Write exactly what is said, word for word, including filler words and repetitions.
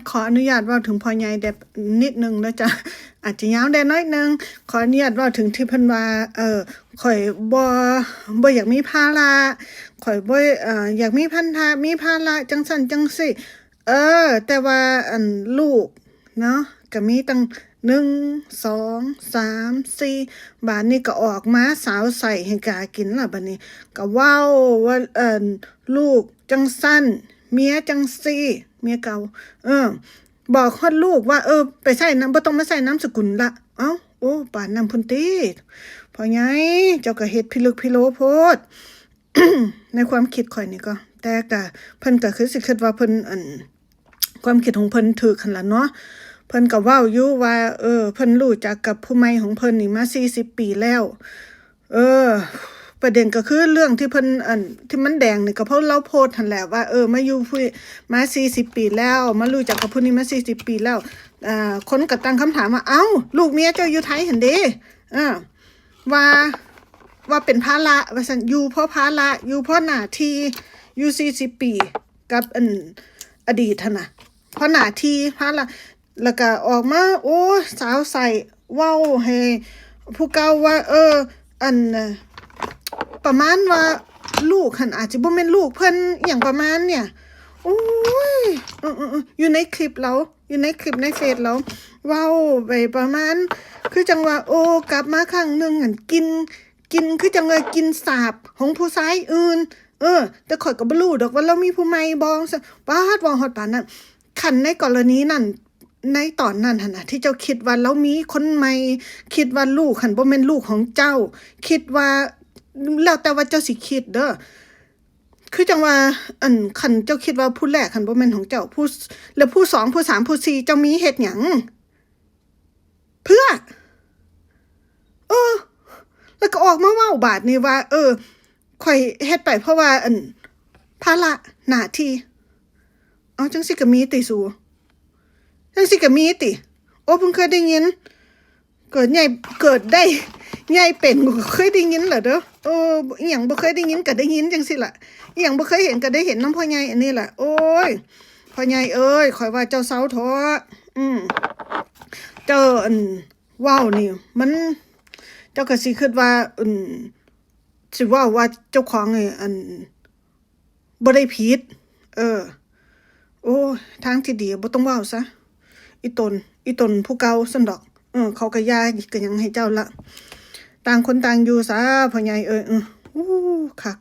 ขออนุญาตเว้าถึงพ่อใหญ่แด่นิดหนึ่งเด้อจ้ะ อาจจะยาวแด่น้อยหนึ่ง ขออนุญาตเว้าถึงที่เพิ่นว่า เออ ข้อยบ่ บ่อยากมีภาระ ข้อยบ่ เอ่อ อยากมีพันธะ มีภาระจั่งซั้นจั่งซี้ เออ แต่ว่า อั่น ลูกเนาะ ก็มีตั้ง หนึ่ง สอง สาม สี่ บาดนี้ก็ออกมาสาวใส่ให้กากินล่ะ บาดนี้ก็เว้าว่า เอิ่น ลูกจั่งซั้น เมียจั่งซี้ เมียเก่า เออ บอกฮอดลูกว่า เออ ไปใส่นาม บ่ต้องมาใส่นามสกุลละ เอ้า โอ้ ปานนั้นพุ้นติ พ่อใหญ่ เจ้าก็เฮ็ดพิลึกพิโลโพด ในความคิดข้อยนี่ก็ แต่ก็ เพิ่นก็คือสิคิดว่าเพิ่น อั่น ความคิดของเพิ่นถูกหั้นล่ะเนาะ เพิ่นก็เว้าอยู่ว่า เออ เพิ่นรู้จักกับผู้ใหม่ของเพิ่นนี่มาสี่สิบปีแล้ว เออ ประเด็นก็คือเรื่องที่เพิ่น อั่น ที่มันแดงนี่ก็เพราะลาวโพสต์หั้นแหละว่า เออ มาอยู่ผู้ มาสี่สิบปีแล้ว มารู้จักกับผู้นี้มาสี่สิบปีแล้ว อ่า คนก็ตั้งคำถามว่า เอ้า ลูกเมียเจ้าอยู่ไทยหั้นเด้ อ่า ว่า ว่าเป็นภาระ ว่าซั่น อยู่เพราะภาระ อยู่เพราะหน้าที่ อยู่สี่สิบปี กับ อั่น อดีตหั้นน่ะ เพราะหน้าที่ ภาระ แล้วก็ออกมา โอ้ย สาวใส่ เว้าให้ผู้เก่าว่า เออ อั่น ประมาณว่าลูกหั้นอาจจะบ่แม่นลูกเพิ่น อิหยังประมาณเนี่ย โอ้ย เออ เออ เออ อยู่ในคลิปลาว อยู่ในคลิปในเฟซลาว เว้าไปประมาณ คือจั่งว่า โอ้ กลับมาครั้งหนึ่งหั้น กิน กิน คือจั่งว่ากินสาบของผู้ชายอื่น เออ แต่ข้อยก็บ่รู้ดอกว่าลาวมีผู้ใหม่บ่ ซั้น ป๊าด เว้าฮอดปานนั้น คันในกรณีนั้น ในตอนนั้นหั้นน่ะ ที่เจ้าคิดว่าลาวมีคนใหม่ คิดว่าลูกหั้นบ่แม่นลูกของเจ้า คิดว่า แล้วแต่ว่าเจ้าสิคิดเด้อ คือจั่งว่า อั่น คันเจ้าคิดว่าผู้แรกหั้นบ่แม่นของเจ้า ผู้ แล้วผู้สอง ผู้สาม ผู้สี่ เจ้ามีเฮ็ดหยัง เพื่อ เออ แล้วก็ออกมาเว้าบาดนี้ว่า เออ ข้อยเฮ็ดไปเพราะว่า อั่น ภาระหน้าที่ เอา จั่งซี้ก็มีติสู จั่งซี้ก็มีติ โอ้ เพิ่งเคยได้ยิน เกิดใหญ่ เกิดได้ ใหญ่เป็นก็เคยได้ยินแหละเด้อ เออ อิหยังบ่เคยได้ยินก็ได้ยินจั่งซี้ล่ะ อิหยังบ่เคยเห็นก็ได้เห็นนำพ่อใหญ่อันนี้ล่ะ โอ้ย พ่อใหญ่เอ้ย ข้อยว่าเจ้าเซาเถาะ อืม เจ้า อั่น เว้านี่ มัน เจ้าก็สิคิดว่า อั่น สิเว้าว่าเจ้าของนี่ อั่น บ่ได้ผิด เออ โอ้ย ทางที่ดีบ่ต้องเว้าซะ อีตน อีตนผู้เก่าซั้นดอก เออ เขาก็หย่าก็หยังให้เจ้าละ ต่างคนต่างอยู่ซะ พ่อใหญ่เอ้ย เออ อู้ คัก